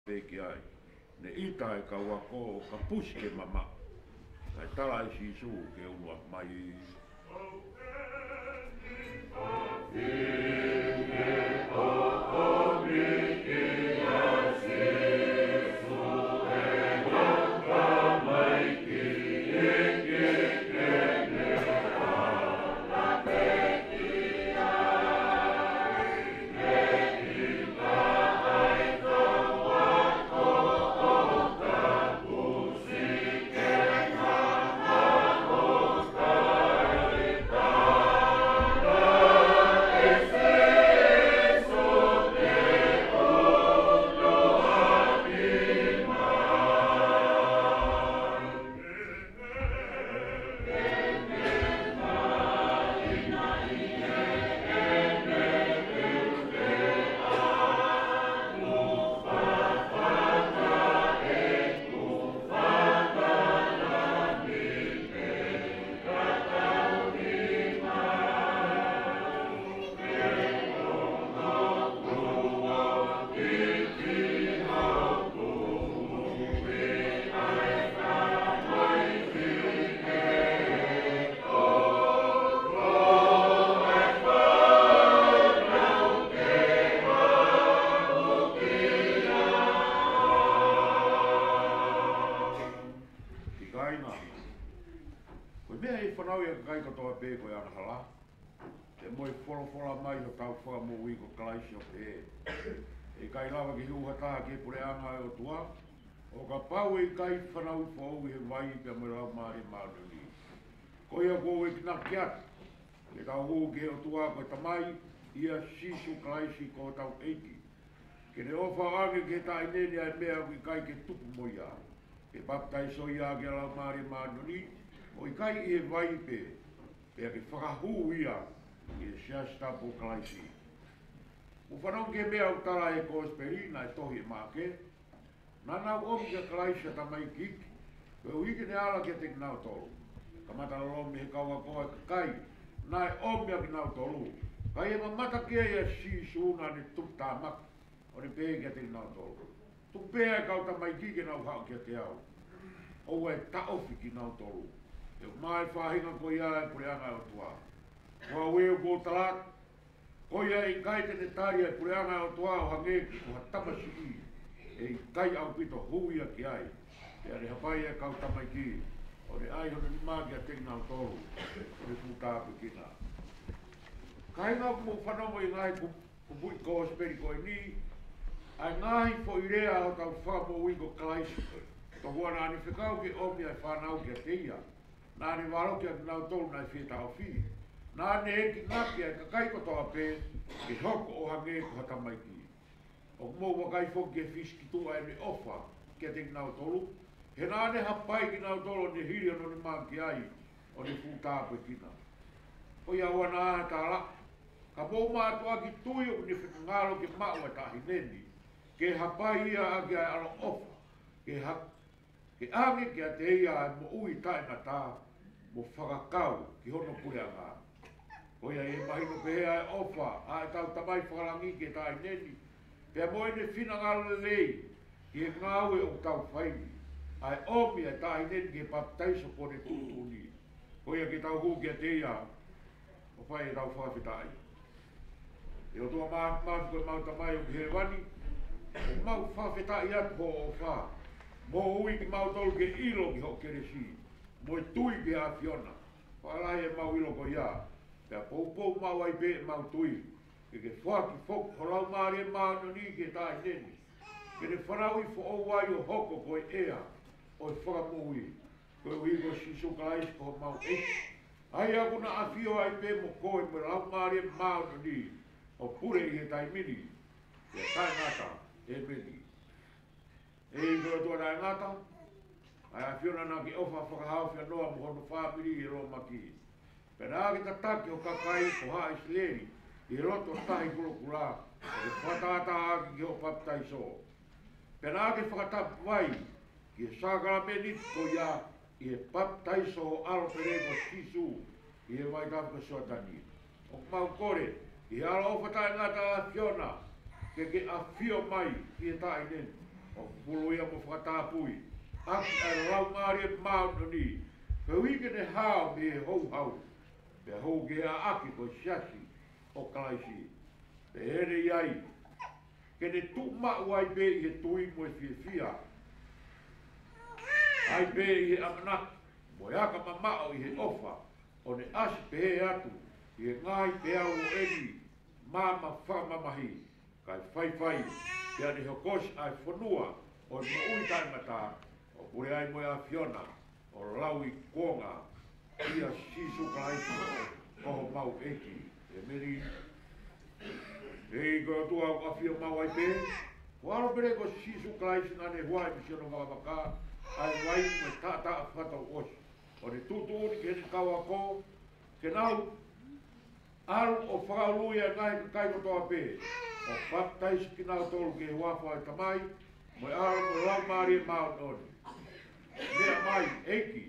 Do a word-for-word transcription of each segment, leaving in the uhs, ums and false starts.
pē ki ai. Ne ʻita e kau ako ʻo kapusi ke mamaʻo. Kae tala ʻe Sīsū ke ʻunu mai. Ko e meʻa ʻe fanauʻi ʻa e kakai kotoa pē ko e angahala, pea mo e folofola mai hotau Fakamoʻui ko Kalaisi ʻo pehē: ʻE ʻikai lava ke hū ha taha ki he puleʻanga ʻo e ʻOtua ʻo kapau ʻe ʻikai fanauʻi foʻou ʻi he vai pea mo e Laumālie Māʻoniʻoni. Ko ia ʻoku ou enginaki atu ke tau hū ki he ʻOtua ko e Tamai, ʻia Sīsū Kalaisi ko hotau ʻEiki, ke ne ʻofa ʻo ʻoange ki he taʻahine ni ʻa e meʻa ʻoku ʻikai ke tupu mo ia, ke papitaiso ia ʻaki ʻa e Laumālie Māʻoniʻoni, ʻo ʻikai ʻi he vai pē, pea ke fakahū ia ki he Siasi Tapu ʻo Kalaisi. Mou fanongo ki he meʻa ʻoku tala ʻe he Kosipeli naʻe tohi ʻe Maʻake. Naʻa nau ʻomi kia Kalaisi ha tamaiki iiki, koeʻuhi ke ne ala kiate kinautolu. Kamata lolomi ʻe he kau ako ʻa e kakai naʻe ʻomi ʻa kinautolu, ka ʻi he mamata ki ai ʻa Sīsū, naʻa ne tuputāmaki, ʻo ne pehē kiate kinautolu: Tuku pē ʻa e kau tamaiki iiki ke nau haʻu kiate au, ʻoua ʻe taʻofi kinautolu, he ʻoku maʻa e faʻahinga ko ia ʻa e puleʻanga ʻo e ʻOtua. Ko au ē, ʻoku ou tala atu, ko ia ʻe ʻikai te ne tali ʻa e puleʻanga ʻo e ʻOtua ʻo hangē ko ha tamasiʻi, ʻe ʻikai ʻaupito hū ia ki ai. Pea ne hapai ʻa e kau tamaiki, ʻo ne ʻai hono nima kiate kinautolu, ʻo ne fuʻu tāpuekina. Kāinga, ʻoku mou fanongo ʻi he ngaahi ku-, kupuʻi Kosipeli ko eni, ʻa e ngaahi foʻi lea ʻa hotau Fakamoʻui ko Kalaisi. Toki ʻoua naʻa ne fekau ke ʻomi ʻa e fānau kiate ia, naʻa ne valoki ʻa kinautolu naʻe fie taʻofi. Naʻa ne enginaki ʻa e kakai kotoa pē ke hoko ʻo hangē ko ha tamaiki. ʻOku mou vakai foki ki he fisikituʻa ʻene ʻofa kiate kinautolu, he naʻa ne hapai kinautolu, ʻo ne hili hono nima ki ai, ʻo ne fuʻu tāpuekina. Ko ia ʻoua naʻa tālaʻa, ka mou mātuʻaki tui ʻoku ne finangalo ke maʻu ʻa e taʻahine ni, ke hapai ia ʻaki ʻa e ʻaloʻofa, ke ha-, ke ʻange kiate ia ʻa e moʻui taʻengata, mo fakakau ki hono puleʻanga. Ko ia ʻe mahino pehē ʻa e ʻofa ʻa ʻetau Tamai Fakalangi ki he taʻahine ni, pea mo ʻene finangalo lelei ki he ngāue ʻoku tau fai ni, ʻa e ʻomi ʻa e taʻahine ni ki he papitaiso kuo ne tuʻutuʻuni. Ko ia ke tau hū kiate ia ʻo fai ʻetau fakafetaʻi. ʻE ʻOtua Māfimafi ko ʻemau Tamai ʻoku ʻi hēvani, ʻoku mau fakafetaʻi atu hoʻo ʻofa moʻui kimautolu ke ʻilo ki hoʻo kelesi, mo e tui ki he ʻAfiona. Fakalahi ʻemau ʻilo ko ia, pea poupou maʻu ai pē ʻemau tui, ke ke foaki foki ho Laumālie Māʻoniʻoni ki he taʻahine ni, ke ne fanauʻi foʻou ai ʻo hoko ko e ʻea ʻo e fakamoʻui, koeʻuhi ko Sīsū Kalaisi ko homau ʻEiki, ʻa ia ʻoku na ʻafio ai pē mo koe mo e Laumālie Māʻoniʻoni, ʻo pule ʻi he taimi ni pea taʻengata. ʻĒmeni. ʻEiki ko e ʻOtua taʻengata, ʻa e ʻAfiona naʻa ke ʻofa fakahaofi ʻa Noa mo hono fāmili ʻi he lōmaki, pea naʻa ke tataki ho kakai ko haʻa ʻIsileli ʻi he loto tahi kulokula, ʻo ke fakatātā ʻaki ki hoʻo papitaiso. Pea naʻa ke fakatapui ki he sākalamēniti ko ia ʻi he papitaiso ho ʻAlo pele ko Sīsū ʻi he vaitafe ko Sioatani. ʻOku mau kole ʻi he ʻaloʻofa taʻengata ʻa e ʻAfiona, ke ke ʻafio mai ki he taʻahine ni, ʻoku pulu ia mo fakatapui ʻaki ʻa e Laumālie Māʻoniʻoni, koeʻuhi ke ne hao mei he houhau, pea hū ki he ʻaʻake ko e siasi ʻo Kalaisi. Pea ʻi heʻene ʻi ai, ke ne tuʻu maʻu ai pē ʻi he tui mo e fiefia, ai pē ʻi he ʻamanaki mo e aka mamaʻo ʻi he ʻofa, ʻo ne ʻasi pehē atu ʻi he ngaahi peau ʻo eni maama fakamamahi, kae faifai, pea ne hokosi ʻa e fonua ʻo e moʻui taʻengata, ʻo pule ai mo e ʻAfiona ʻo lauikuonga, ʻia Sīsū Kalaisi ko homau ʻEiki. ʻEmeni. ʻEiki ko e ʻOtua ʻoku ʻafio maʻu ai pē, ko e ʻAlo pele ko Sīsū Kalaisi naʻa ne huaʻi mei siʻono vakavaka ʻa e vai mo e taʻataʻa fakatouʻosi, ʻo ne tuʻutuʻuni ki heʻene kau ako ke nau ʻalu ʻo fakaului ʻa e ngaahi kakai kotoa pē, ʻo papitaiso kinautolu ki he huafa ʻo e Tamai, mo e ʻAlo, mo e Laumālie Māʻoniʻoni. Meʻa mai, ʻEiki,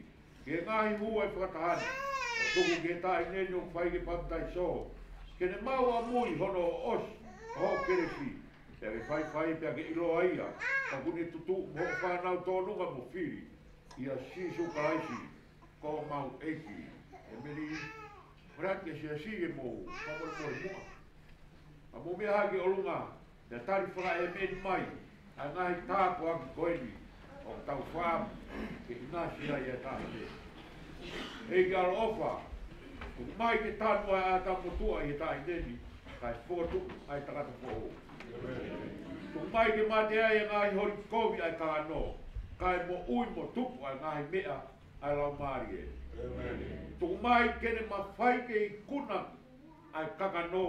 ki he ngaahi hū ʻa e fakataha ni, ʻo tuku ki he taʻahine ni ʻoku fai ke papitaiso, ke ne maʻu ʻamui hono ʻosi ʻo hoʻo kelesi, pea ke faifai pea ke ʻiloa ia ʻoku ne tutuʻu mo hoʻo fānau tōnunga mo fili, ʻia Sīsū Kalaisi ko homau ʻEiki. ʻEmeni. Kole atu ki he siasi ke mou fakamolemole muʻa, ka mou meʻa hake ki ʻolunga, pea tali fakaʻemeni mai ʻa e ngaahi tāpuaki ko eni ʻoku tau fakaʻamu ke ʻinasi ai ʻa e taʻahine. ʻEiki ʻaloʻofa, tuku mai ke tanu ʻa e ʻātakai motuʻa ʻi he taʻahine ni, kae fokotuʻu ʻa e tangata foʻou. Tuku mai ke mate ai ʻa e ngaahi holi kovi ʻa e kakano, kae moʻui mo tupu ʻa e ngaahi meʻa ʻa e Laumālie. ʻEmeni. Tuku mai ke ne mafai ke ikuna ʻa e kakano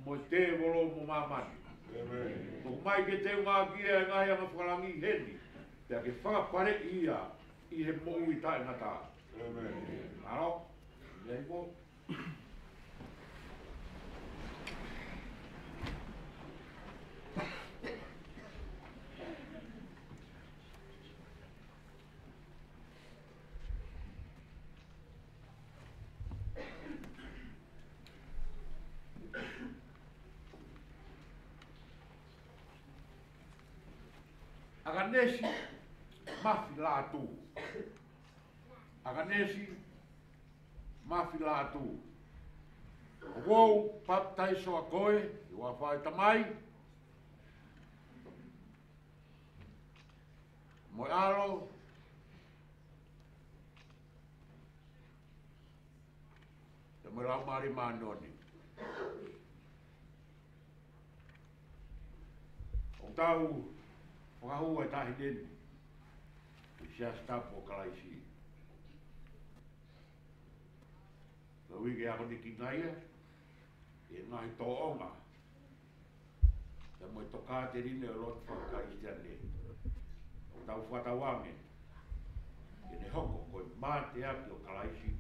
mo e tēvolo mo māmani. ʻEmeni. Tuku mai ke teungaʻaki ʻa e ngaahi anga fakalangi heni, pea ke fakapaleʻi ia ʻi he moʻui taʻengata. ʻEmeni. Mālō. Ia ipo. ʻAkanesi Mafi Lātū. ʻAkanesi Mafi Lātū. ʻOku ou papitaiso ʻa koe ʻi he huafa ʻo e Tamai, mo e ʻAlo, pea mo e Laumālie Māʻoniʻoni. ʻOku tau fakahū ʻa e taʻahine ni ki he Siasi Tapu ʻo Kalaisi, koeʻuhi ke akonekina ia ʻi he ngaahi tōʻonga pea mo e tokāteline ʻo e lotu fakakalisitiane. ʻOku tau fakatauange ke ne hoko ko e mateaki ʻo Kalaisi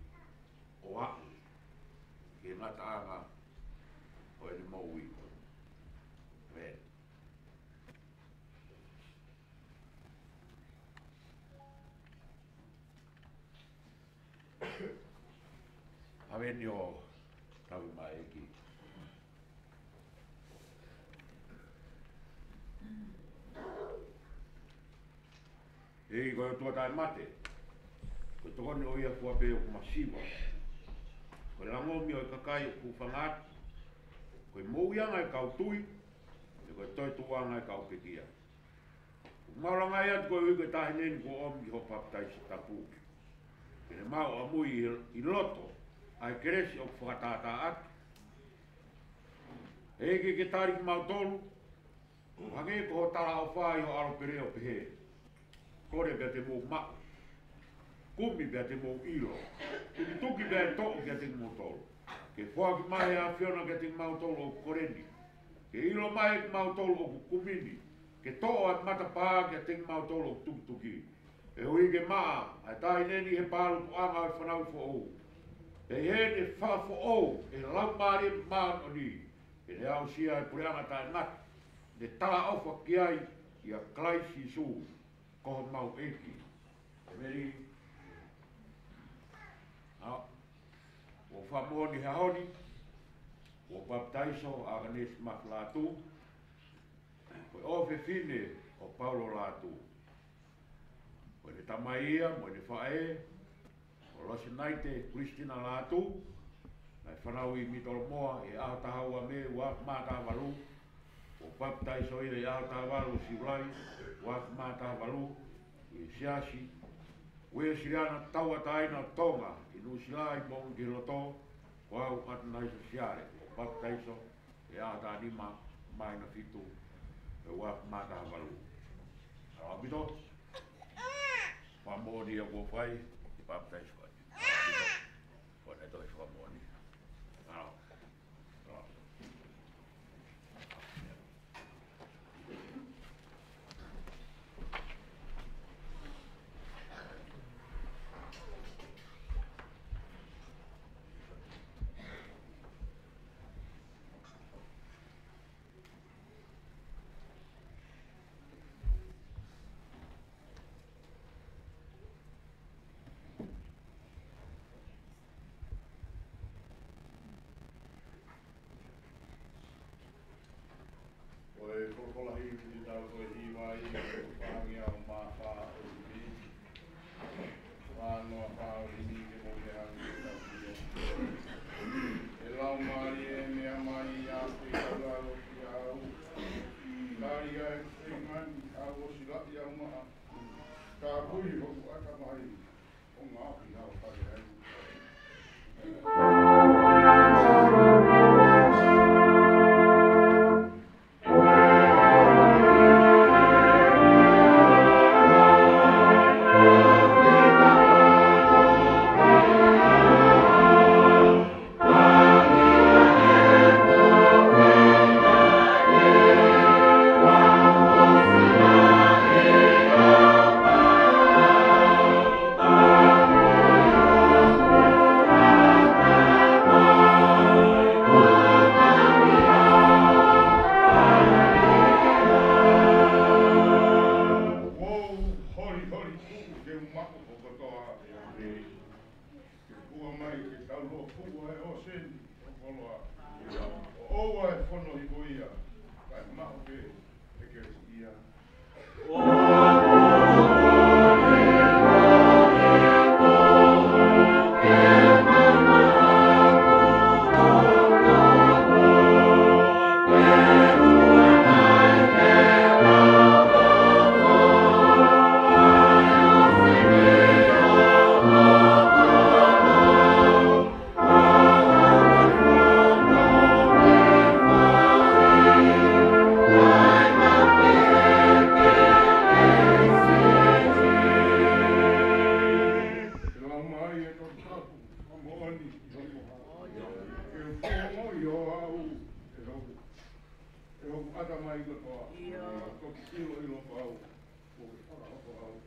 ʻo aʻu ki he ngataʻanga ʻo ʻene moʻui. ʻEmeni. ʻAveni ʻo tau mai ki. ʻEiki ko e ʻOtua taʻemate, ko e tokoni ʻo ia fua pē ʻoku masiva, ko e langomi ʻo e kakai ʻoku hūfanga atu, ko e moʻuiʻanga ʻo e kau tui, pea ko e toetuʻuʻanga ʻo e kau pekia. ʻOku mau langaʻi atu koeʻuhi ko e taʻahine ni kuo ʻomi ki hoʻo papitaiso tapu, ke ne maʻu ʻamui ʻi loto ʻa e kelesi ʻoku fakatātā atu. ʻEiki ke tali kimautolu, ʻo hangē ko hoʻo talaʻofa ʻi hoʻo ʻAlo pele ʻo pehē: Kole pea te mou maʻu, kumi pea te mou ʻilo, tukituki pea ʻe toʻo kiate kimoutolu. Ke foaki mai ʻa e ʻAfiona kiate kimautolu ʻoku kole ni, ke ʻilo mai ʻe kimautolu ʻoku kumi ni, ke toʻo ʻa e matapā kiate kimautolu ʻoku tukituki. Koeʻuhi ke maʻa ʻa e taʻahine ni ʻi he pālutuʻanga ʻo e fanauʻi foʻou, ʻi heʻene fakafoʻou ʻe he Laumālie Māʻoniʻoni, ke ne aʻusia ʻa e puleʻanga taʻengata ne talaʻofa ki ai, ʻia Kalaisi Sīsū ko homau ʻEiki. ʻEmeni. ʻA, ʻoku ou fakamoʻoni he ʻaho ni, ʻoku ou papitaiso ʻa ʻAkanesi Mafi Lātū, ko e ʻofefine ʻo ko Paulo Lātū. Ko ʻene tamai ia mo ʻene faʻē, ko Losinaite Kulistina Lātū, naʻe fanauʻi ʻi Mitolomoa ʻi he ʻaho taha ua Mē ua afe mā taha valu, kuo papitaiso ia ʻi he ʻaho taha valu Siulai ua afe mā taha valu, ʻi he Siasi Uēsiliana Tauʻatāina ʻo Tonga ʻi Nuʻusila ʻi Moʻunga-ki-Heloto, ko au ʻAtonaiso Siale, kuo papitaiso ʻi he ʻaho taha nima māhina fitu ʻo e ua afe mā taha valu. ʻAupito, fakamoʻoni ia kuo fai, ʻi papitaiso ai. ʻAupito, ko ʻene tohi fakamoʻoni. ʻAo. Ko e folofola hiva ʻi he taʻu ko e hiva ʻi he paʻanga ʻo e mā fā ʻo e himi. Fā noa fā ʻo e himi ke mou meʻa ange ki he tau kia. ʻE Laumālie, meʻa mai ʻiate au, ʻiate au. Tali ʻa e fengani, ʻa ʻosi laʻi au maʻa. Ka pui hoku ʻatamai. Mou holi, holi, tuʻu ke u maʻu kotoa ʻa e ke kua mai ke tau loa fuʻu ʻa e ʻōseni ʻo koloa. ʻO ʻoua ʻe fono hiko ia, kae maʻu pē ʻe kelesi ia. Ke u fuʻu ongoʻi ʻo aʻu ʻe hoku, ʻe hoku ʻatamai kotoa. ʻIo. Toki ʻiloʻilo pau.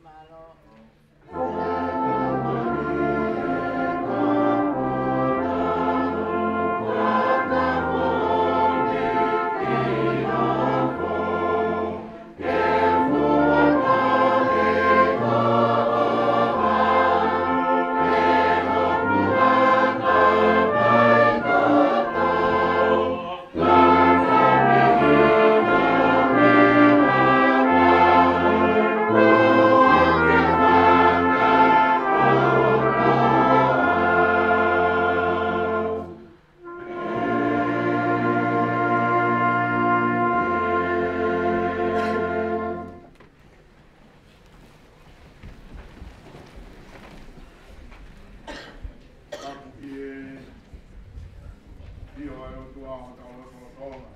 Mālō. Tapu ki he ʻafio ʻa e ʻOtua ʻi hotau lotolotonga.